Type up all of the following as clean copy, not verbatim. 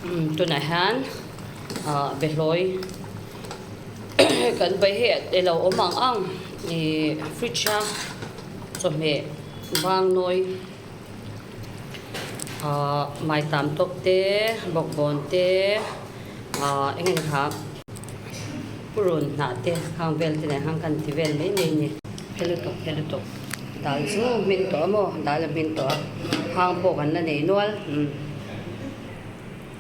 Tunah hian ah behlawi kan pai hei elo awm ang ang ih fridge a chawhmeh bangnawi ah maitam tawp te bawkbawn te ah eng eng kha purun hnah te khang vel te nen khan kan ti vel mai mai a ni. Phe lutuk phe lutuk dal chu hmin tawh a maw dal a hmin tawh a hang pawh kan la nei nual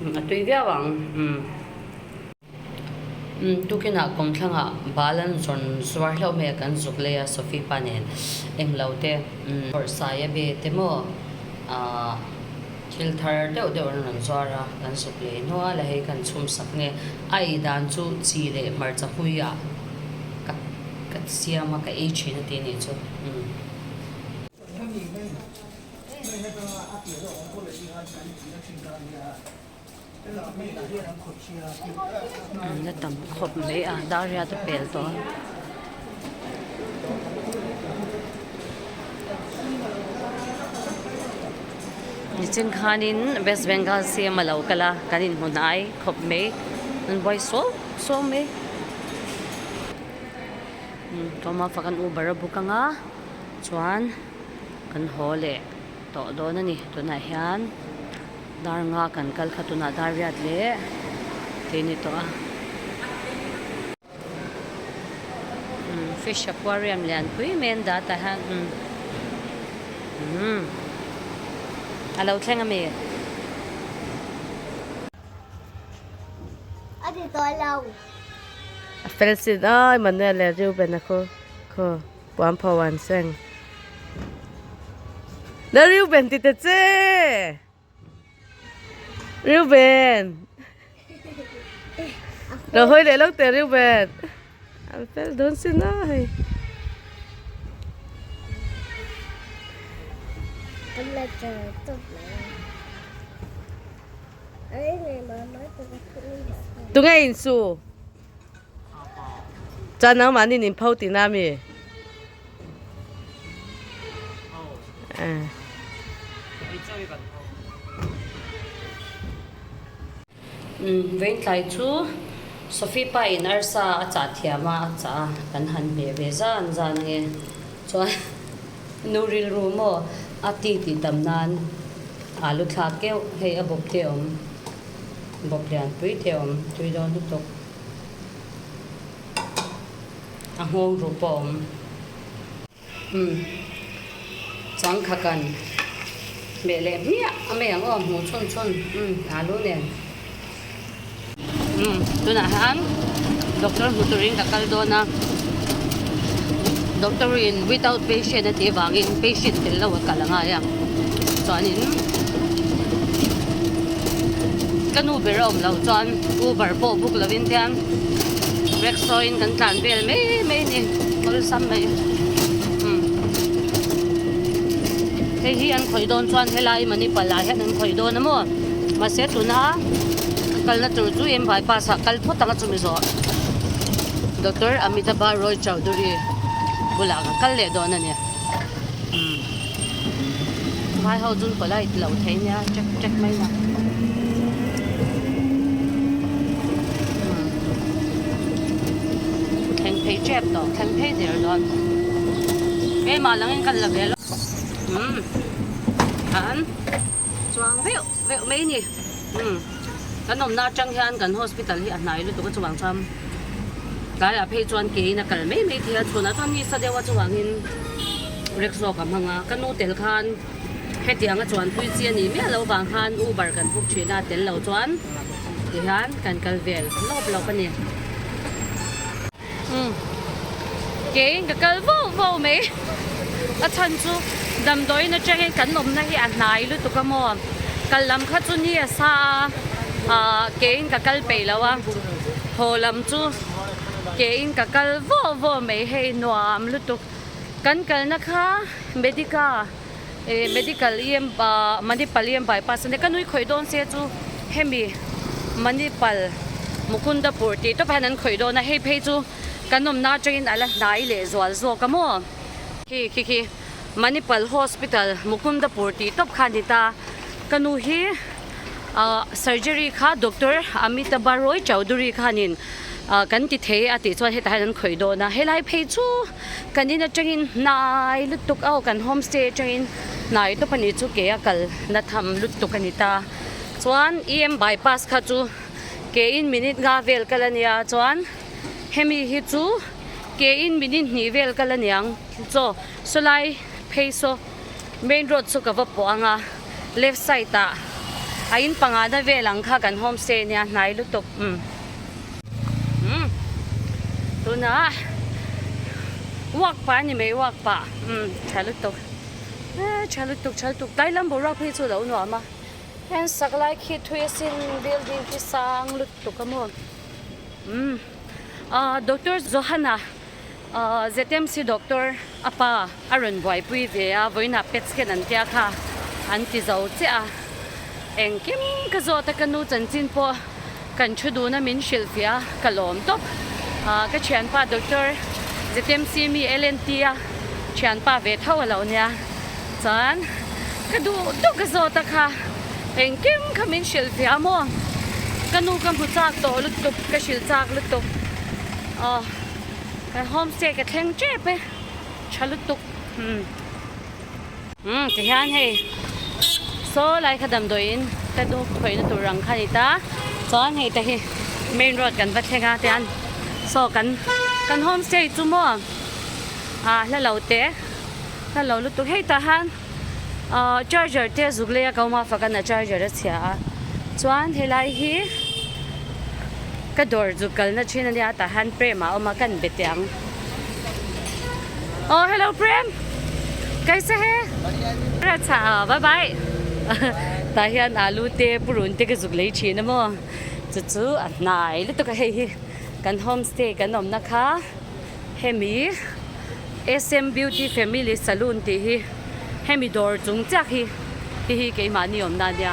umm a tui viau ang umm. Umm tukinah kawmthlangah bal an zawn zuar hlauh mai a kan zuk lei a Sophie pa nen englo te umm phawrhsai a be te maw ahh thil thar deuh deuh an rawn zuar a kan zuk lei nual a hei kan chhum sak nge a ei dan chu chi leh hmarcha hui ah ka Ka siam a, ka ei thin a ti anih chu. Umm. An la tam khawp mai a, dar riat a pel tawh a. Nichin khanin West Bengal CM a lo kal a, kan inhmu hnai khawp mai. An buai suau suau mai. Tawma fak an uber a buk anga chuan kan haw leh tawh dawn a ni tunah hian dar nga kan kal kha tunah dar riat leh tih a ni tawh a fish aquarium lian pui mai an dah tah hian umm a lo thleng a mi. A ti tawh lo. A fel sin a Emmanuel leh Reuben a khaw khaw puan pho an seng. Le Reuben ti ta che! Reuben! Lo hawi leh lo teh Reuben. An fel dawn sin a hei. Tunge in su? Chuan nangmahni in pho tihna ami? Vengtlai chu Sophie pa in arsa a chah thiam a, a chah a, kan han hmeh ve zan zan ange. Chuan nu rilru maw a ti tih tam nan alu thlak keuh hei a bawp te a awm, bawp lian pui te a awm tui dawn lutuk. A nghawng ru pawh a awm. Umm changkha kan hmeh leh hmiah a mai ang aw hmuh chhun chhun umm alu nen. Umm tunah hian doctor hmu turin ka kal dawn a doctor in without patient a tih avangin patient tel lo a kal a ngai a chuanin ka nu ber a awm loh chuan uber pawh book lovin tiang rickshaw in kan tlan vel mai mai a ni awlsam mai umm hei hi an khawih dawn chuan helai manipal ah hian an khawih dawn a maw mahse tuna ka kalna tur chu em bypass ah kal phawt ang a chumi zawh Doctor Amitabha Roy Chowdhury bulah ka kal leh dawn a ni umm vai ho chu polite lo thei nia check check mai na umm thleng phei tep tawh thleng phei der dawn keimah langin ka la ve lo umm an chuang veuh veuh mai a ni umm kan awmna atang hian kan hospital hi a hnai lutuk a chuvang chuan tlaiah phei chuan keiin a kal mai mai thei a chhunah chuan nisa deuh a chuvangin rickshaw ka hmang a ka nu tel khan hetiang a chuanpui chi a nih miah loh vang khan uber kan book thin a tel lo chuan tihian kan kal vel lawp lawp a ni umm keiin ka kal vau vau mai a chhan chu damdawiin atangin kan awmna hi a hnai lutuk a maw kal lam kha chu ni a sa a ah keiin ka kal peih lo a haw lam chu keiin ka kal vau vau mai hei nuam lutuk kan kalna kha medica eh medical em ah manipal em bypass a nia ka nui khawih dawn se chu hemi manipal mukundapur tih tawp hian an khawih dawn a hei phei chu kan awmna atangin a la hnai leh zual zawk a maw khi khi khi manipal hospital mukundapur tih tawp kha a ni ta ka nu hi. Ahh surgery kha doctor Amitabha Roy Chowdhury khanin ahh kan ti thei a tih chuan hetah hian an khawih dawn a, helai phei chu kan in atangin hnai lutuk a aw kan homestay atangin hnai tawp a nih chu ke a kal na tham lutuk a ni ta. Chuan EM bypass kha chu ke in minute nga vel kal a nia chuan hemi hi chu ke in minute hnih vel kal a niang chaw sawlai phei saw. Main road chu ka va pawh ang a, left side ah a in panga na vel ang kha kan homestay ania hnai lutuk umm umm tunah walk pah a ni mai walk pah umm tha lutuk eh tha lutuk tha lutuk tlai lam boruak phei chu a lo nuam a heng sak lai khi thui asin building khi sang lutuk a maw umm ah doctor Johana. ZMC doctor a pa a rawn buaipui ve a, vawiinah pet scan an tia kha an ti zo chiah a, engkim ka zawt a ka nu chanchin pawh kan thu dun a min hrilh fiah a ka lawm tawp. Ka thianpa doctor ZMC mi LNT a thianpa ve tho a lo nia chuan ka duh duh ka zawt a kha engkim kha min hrilh fiah a maw ka nu ka hmu chak tawh lutuk ka hrilh chak lutuk. Aw kan homestay ka thleng tep e tha lutuk umm umm ti hian hei saw lai kha damdawiin ka nu khawihna tur ang kha a ni ta chuan hei te hi main road kan va thleng a tihian saw kan kan homestay chu maw ah hla lo te hla lo lutuk hei tah hian ah charger te zuk lei a ka awm a fakana charger a chhia a chuan helai hi. Ka dawr chu kalna thin ania tah hian Prem ah a awm a ka be teh ang. Aw hello Prem kaisa he acha bye bye tah hian alu te purun te ka zuk lei thin a maw chu chu a hnai lutuk a hei hi kan homestay kan awmna kha hemi SM beauty family saloon tih hi hemi dawr chung chiah hi hei hi keimahni awmna ania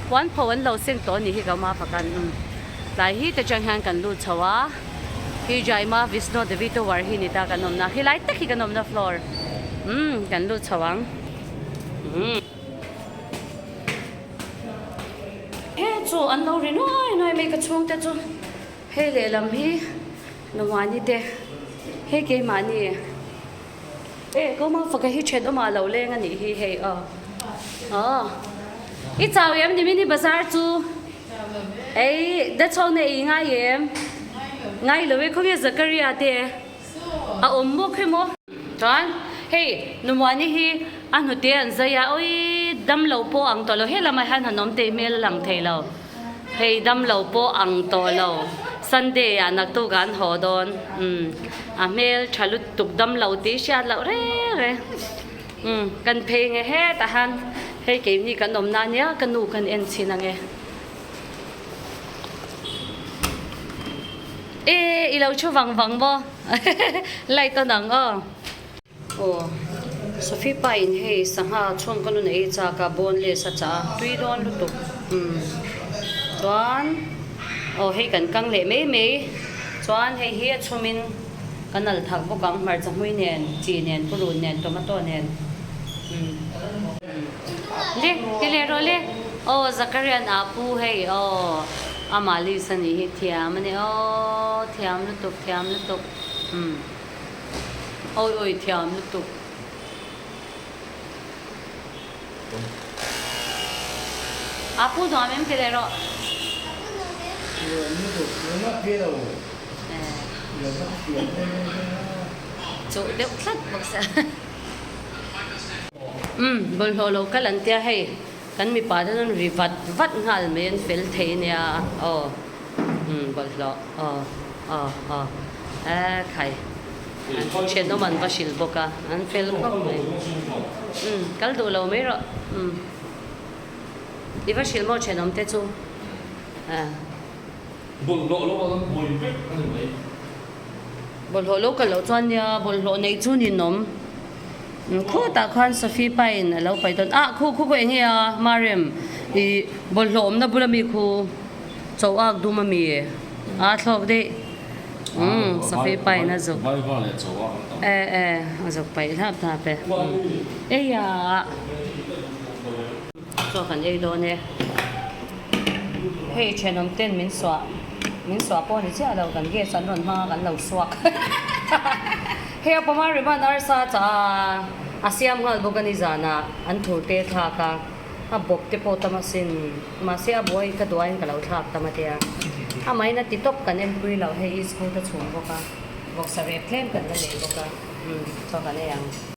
puan pho an lo seng tawh anih hi ka awm a fakan umm tlai hi te chang hian kan lut chho a hi Jaima Vishnu Devi tower hi ni ta kan awmna helai tak hi kan awmna floor umm kan lut chho ang umm. He chu an lo ri nuai nuai mai ka chhungte chu hei lehlam hi. Nuhmani te hei keimahni e kawma faka hi thenawmah lo leng a nih hi hei aw aw i chau em ni mini bazar chu ei da chho na ei ngai em ngai lo e khawnge Zakaria te a awm maw khe maw chuan hei Nuhmani hi a hnute an zai a awii dam lo pawh ang tawh lo helamah hian han awm teh hmel a lang thei lo. Hei dam lo pawh ang tawh lo. Sunday ah naktuk ah an haw dawn. Umm a hmel tha lutuk dam lo tih hriat loh reng reng. Umm kan phei nge hetah han hei keini kan awm na ania ka nu kan en chhin ange. E i lo thu vang vang maw light on ang aw. Aw Sophie pa in hei sangha chhung ka nun ei chak a boneless a chah a tui dawn lutuk umm chuan aw hei kan kang leh mai mai chuan hei hi a chhum in ka nal thak bawk ang hmarcha hmui nen chi nen purun nen tomato nen umm le ti leh rawh le aw Zakarian a pu hei aw amah list a nih hi thiam a ni aw thiam lutuk thiam lutuk umm. Awi awi thiam lutuk. A pu nuam em ti leh rawh. Chuh deuh tlat bawk sia. Umm bawlhhlawh lo kal an tia hei kan mipa te chuan ri vat vat nghal mai an fel thei ania aw umm bawlhhlawh aw. Aw aw e khai an thenawm an va hrilh bawk a an fel khawp mai umm kal duh lo mai rawh umm i va hrilh maw thenawm te chu a. Bawlhhlawh lo an buai vek a ni mai. Bawlhhlawh lo kal loh chuan nia bawlhhlawh neih chu ninawm khutah khan Sophie pain a lo pai dawn ah khu khu khu eng nge a Marem i bawlhhlawh awmna bula mi khu. Cho ak dum a mi a thlawk daih umm Sophie pa in a zuk e e a zuk paih hlap hlap e ei ah chaw kan ei dawn e. Hei thenawm ten min suah min suah pawh ni chiah lo kan gas an rawn hmang a kan lo suak. Hei a pawma riban arsa chah a a siam nghal bawk a ni zanah an thur te thlak a a bawp te pawh tam asin mahse a buai ka duaiin ka lo thlak tam a tia amahin a ti tawp kan enpui loh hei iskut a chhum bawk a vawksa rep tlem kan la nei bawk a umm chaw kan ei ang.